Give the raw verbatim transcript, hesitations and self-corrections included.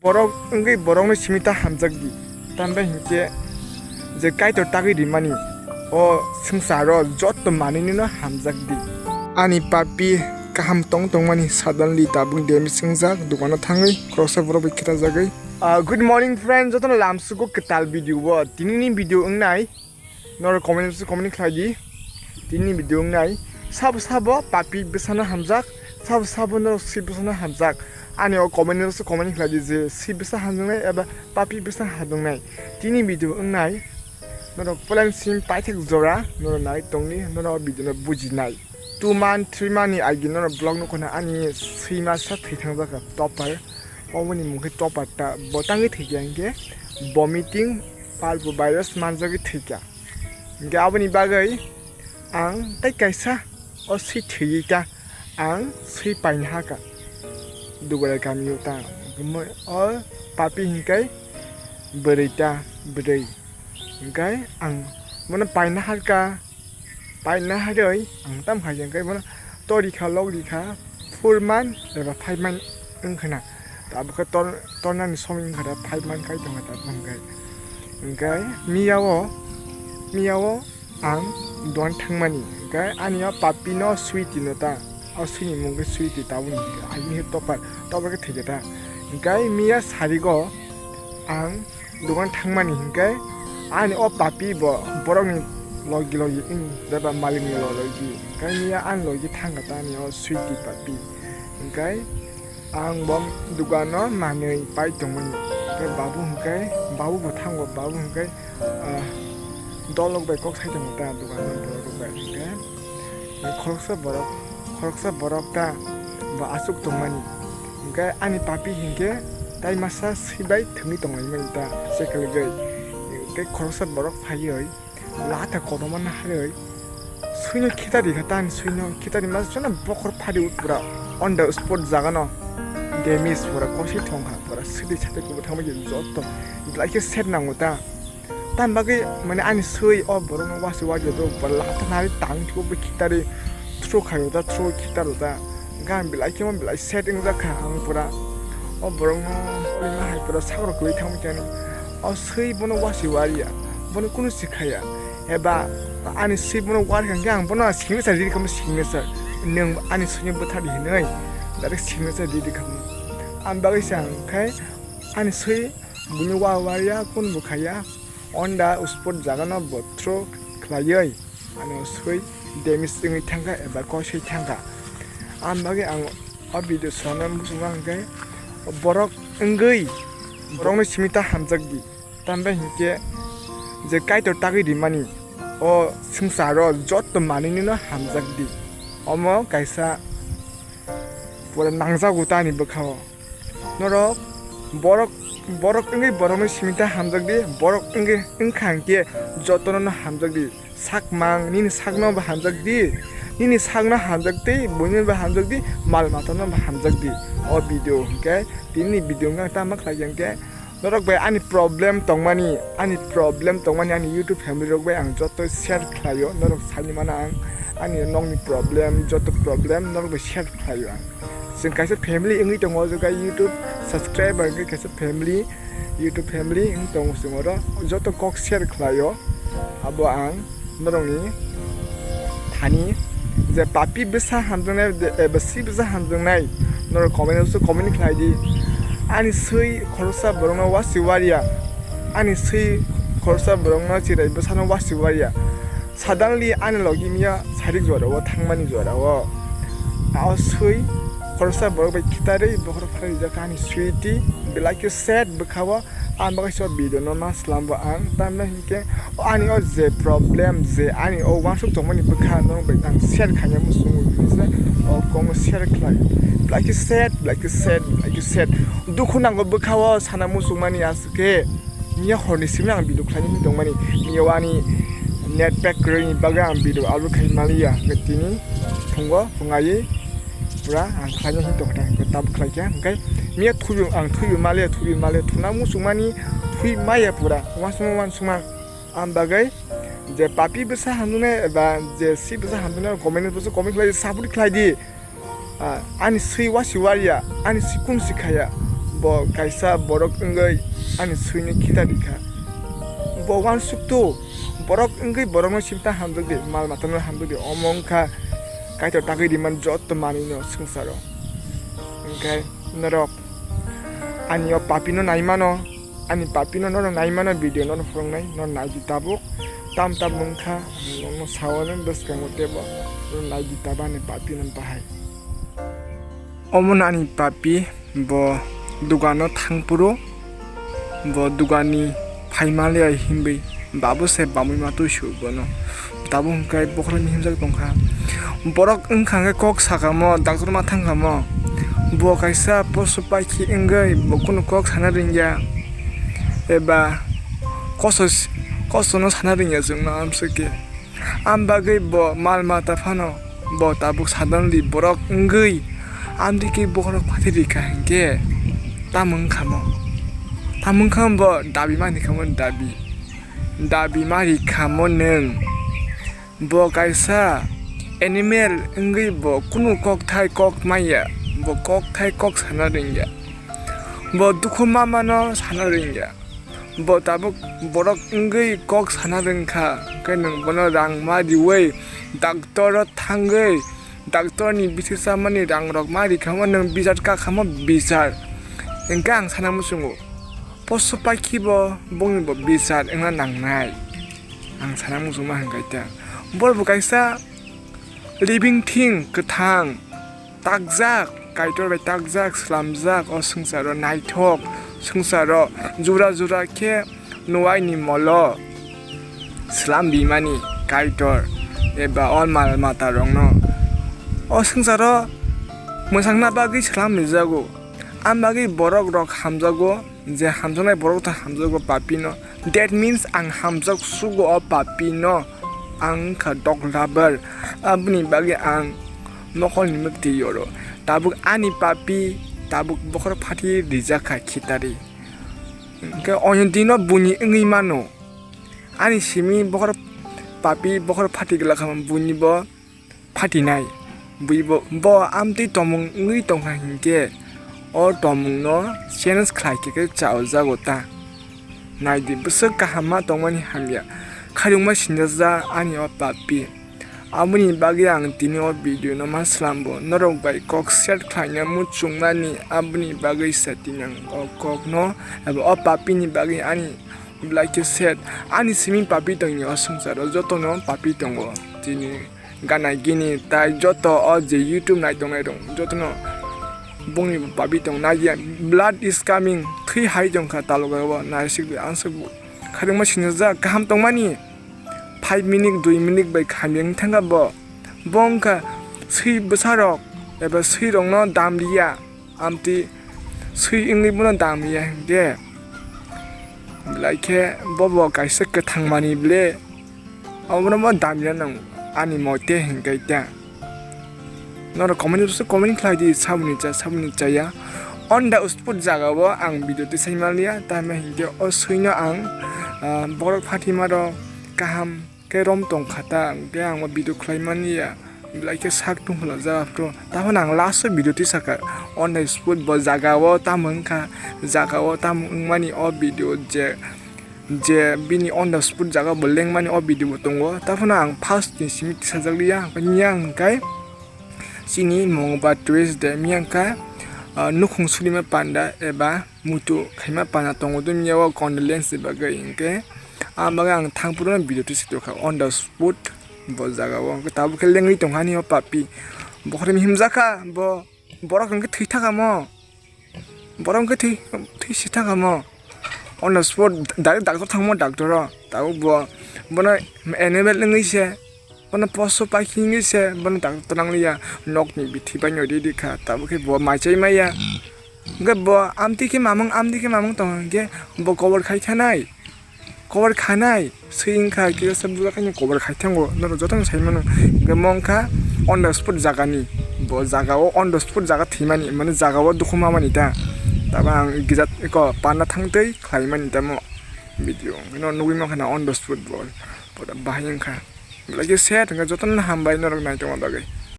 Borok wngwi borokno simi ta hamjak di. Tambai hinkhe je Kaitor tagwi rimani o swngcharo jotto manwino hamjak di. Ani papi kaham tong tongmani suddenly tabuk damage wngjak, dukano thangwi khoroksa borok bai khitajagwi. Ah, good morning friend, jotono lamsugo kwtal video o. Tinini video wngnai. Norok comment box o comment khlai di. Tini video wngnai. Sabo sabo papi bwsano hamjak, sabo sabo norok swi bwsano hamjak. Ani o comment box o comment khlai di je swi bwsa hamjaknai eba papi bwsa hamjaknai. Tini video wngnai. Norok plan sim paithak jora norok nai tongni, norok video no bujinai. Two month, three month ni agi norok vlog nukho na ani swi masa thwi thangjak topper. Oboni mung khe topper ta bo tangwi thwikya hinkhe vomiting parvo virus manjagwi thwikya. Hinkhe aboni bagwi ang tei kaisa o swi thwiwi ta ang swi paina hakha. Dugarai kamio ta o papi hinkhe bwrwi ta bwrwi. Hinkhe ang bono paina hakha. Paina harwi ang tam khai hinkhe bono tori kha logri kha four month eba five month wngkha na. Tabuk khe tor-, tornani somoi wngkha da five month kai tongkha tabuk hinkhe. Hinkhe miya o, miya o ang duan thangmani. Hinkhe ani o papi no sweetie no ta. O swini mung khe sweetie tabuk ni hinkhe. Ai miya topar, topar khe thwikha ta. Hinkhe miya sarigo ang Dogan thangmani hinkhe ani o papi bo borokni logi logi wng beba malikni logi logi hinkhe ani logi thangkha ta ani o sweetie papi hinkhe ang bo dogano manwi pai tongmani hinkhe babu hinkhe babu bo thango babu hinkhe ah, dolok bai kok sai tongo ta dogano borok rok bai hinkhe. Khoroksa borok, khoroksa borok ta bo aswk tongmani. Hinkhe ani papi hinkhe tai masa swi bai thwngwi tonglaimani ta se kwlwgwi. Hinkhe khoroksa borok phaiwi latha kotorma naharwi swino khitari kha ta ani swino khitari masa chana bokhor phari pura on the spot jagano damage pura kosoi thongkha pura swtwi sathai kubui thangbai jotto belai khe set nango ta. Tamni bagwi mane ani swi o borokno wasi wajak do, bo lata nari tang thwibo bo khitarwi thro khaio ta, thro khitaro ta. Gan belai khe mo belai set wngjak kha ang pura. O borokno ringma hai pura sakro kwlwi thangwi kani. O swi bono wasi wariya, bono kunu sikhaya. Eba ani swi bono warikha hwnkhe ang bono signature riri khamu signature. Nwng ani swini bwthar di hinwi direct signature riri khamu. Ang bagwi se ang khai ani swi Buini wa wariya kun bo khaiya, on the spot jagano bo throw khlaiwi ano swi damage wngwi thangkha eba kosoi thangkha. Ang bagwi ang o video swnamna muchungma hwnkhe borok wngwi borokno simi ta hamjakdi, tambai hinkhe je Kaitor tagwi rimani o swngcharo jotto manwino hamjakdi. Omo kaisa pura nangjago ta ani bwkhao. Norok borok, borok wngwi borokno simi ta hamjakdi, borok wngwi wngkha hinkhe jotono no hamjakdi. Sakmang nini sakno bo hamjakdi, nini sakno hamjakdi, buino bo hamjakdi, mal matano bo hamjakdi. O video hinkhe tini video wngkha tamo khlai hinkhe norok bai ani problem tongmani, ani problem tongmani ani YouTube family rok bai ang joto share khlaio, norok sani mana ang ani nokni problem, joto problem norok bai share khlaio ang. Chwng kaisa family wngwi tongo o jaga YouTube subscriber wngwi kaisa family, YouTube family wngwi tongo chwng oro joto kok share khlaio. Abo ang norokni thani je papi bwsa hamjaknai eba si bwsa hamjaknai norok comment o comment khlai di. Ani swi khoroksa borokno wasi wariya, ani swi khoroksa borokno chirai bwsano wasi wariya. Suddenly ani logi miya sarik jora o thangmani jora o. A o swi khoroksa borok bai khitarwi bokhorok phai rijak ani sweetie belai khe sad bwkha o. Ang bagwi se o video no ma slam bo ang tamno hinkhe ani o je problem je ani o uansuk tongmani bwkha norok bai ang share khaina muchungo hinwi se o kongo share khlai. Belai khe sad, belai khe sad, belai khe sad. Dukhu nango bwkha o sana muchungmani aswk khe. Miya horni simi ang video khlaini hinwi tongmani. Miya o ani net pack kwrwini bagwi ang video upload khai maliya. Tini phungo phungai pura ang khlaina hinwi tongkha ta tabuk khlaikha. Hwnkhe miya thuyu ang thuyu maliya thuyu maliya thuna muchungmani thui maya pura uansukma uansukma. Ang bagwi je papi bwsa hamjaknai eba je si bwsa hamjaknai comment bwsa comment khlai support khlai di. Ah, ani swi wasi wariya, ani swi kun si khaya. bo kaisa borok wngwi ani swino khita rikha. Bo uansuktu borok wngwi borokno simta hamjakdi, mal matano hamjakdi, omo wngkha Kaitor tagwi rimani joto manwino swngcharo. Hwnkhe norok ani o papino naimano, ani papino norok naimano, video norok phwrwngnai, norok naidi tabuk. Tam tam wngkha, ang nokno sao nw bwskango teibo norok naidi tabuk ani papino bahai. Omono ani papi, bo dugano thangphuru, bo dugani phaimaliya hinwi babu se bamwi ma twi su bono. Tabuk hwnkhe bokhorokni himjak tongkha. Borok wngkha hwnkhe kok sakamo, doctor ma thangkamo. Bo kaisa posu paikhi wngwi bo kunu kok sana ringya. Eba koso, kosono sana ringya chwngno amswkhe. Am bagwi bo mal mata phano bo tabuk suddenly borok wngwi amtwi khe bokhorok phatwi rikha hinkhe tamo wngkhamo? Tamo wngkhamo bo dabi ma rikhamo dabi. Dabi ma rikhamo nwng. Bo kaisa animal wngwi bo kunu kokthai kok manya. Bo kokthai kok sana ringya. Bo dukhu ma mano sana ringya. Bo tabuk borok wngwi kok sana rwngkha, hwnkhe nwng bono rang ma riwi doctor o thangwi doctor ni bithi chamani rang rok ma rikhamo, nwng bichar kakhamo bichar. Hwnkhe ang sana muchungo, posu paikhi bo bongni bo bichar wngna nangnai, ang sana muchungma hwnkhe ta. Bo bo kaisa living thing, kwthang, takjak, Kaitor bai takjak, slamjak, o swngcharo naithok, swngcharo jora jora khe nuaini molo slam bimani Kaitor eba o mal mata rokno o swngcharo mwsangna bagwi slam rijago. Am bagwi borok rok hamjago, je hamjaknai borok ta hamjago papino. That means ang hamjak sugo o papino, ang wngkha dog lover, aboni bagwi ang mokolni mwktwi yoro. Tabuk ani papi, tabuk bokhorok phatwi rijak kha khitari. Hwnkhe oyang dino buini wngwi mano. Ani simi bokhorok papi, bokhorok phatwi glak kha buini bo phatinai. Bui bo, bo amtwi tomung wngwi tongkha hinkhe, o tomungno change khlai khe khe chaojago ta. Naidi, bwswk kaham ma tongmani hamya, khairokma sinjajak ani o papi. Aboni bagwi ang tini o video no ma slambo, norok bai kok share khlaina muchungmani, aboni bagwi se tini ang o kokno eba o papini bagwi ani belai khe sad. Ani simi papi tongya o swngcharo, jotono papi tongo. Tini gana gini tai joto o je YouTube nai tongnai rok jotono bongni bo papi tong nai ya. Blood is coming, thwi hai tongkha talogo o naisik bai ansuk bo. Khairokma sinijak kaham tongmani five minute dui minute bai khamya wng thangkha bo. Bo wngkha swi bwsarok eba swirokno dam riya. Amtwi swi wngwi bono dam ya hinkhe, belai khe bobo kaisa kwthang manwi ble, obono bo dam ya nang ani mote hinkhe ta. Norok comment box o comment khlai di, saboni cha, saboni chaya. On the spot jaga o ang video tisai manliya, tamo hinkhe o swino ang, ah, borok phatima rok kaham khe rom tong kha ta, hwnkhe ang o video khlai mani ya, belai khe sak tungphla jaga phuru. Taphano ang last o video tisakha, on the spot bo jaga o tamo wngkha, jaga o tamo wngmani o video je, je bini on the spot jaga bo lengmani o video bo tongo. Taphano ang first ni simi tisajakliya, hwnkhe miyang hwnkhe chini Mungba Tourist de miyang kha, ah, nukhung sulima panda eba muitu khaima panda tongo dun ya o condolence ni bagwi, hwnkhe ah bagwi ang thangphuru no video twi se tongkha on the spot bo jaga o, hwnkhe tabuk khe lengwi tongkha ani o papi. Bokhorok himjakha bo, borok hwnkhe thwi thangkha mo, borok hwnkhe thwi, thwi se thangkha mo. On the spot direct doctor thangmo, doctor o tabuk bo, bono animal wngwi se, bono posu paikhi wngwi se, bono doctor nangliya, nokni bithi baino ridi kha, tabuk khe bo maichai maya. Hwnkhe bo amtwi khe mamung, amtwi khe mamung tong hwnkhe bo kobor khai thanai, kobor khanai, swi wngkha kisa bujakhaino kobor khai thango, norok jotono sai mano. Hwnkhe mo wngkha on the spot jagani, bo jaga o on the spot jaga thwimani, mane jaga o dukhu mamani ta, tabo ang gija eko panda thangtwi khlaimani tamo video, hwnkhe no nugwi mankha na on the spot bo, bo bahai wngkha. Belai khe sad, hwnkhe jotono hambai norok naitongma bagwi.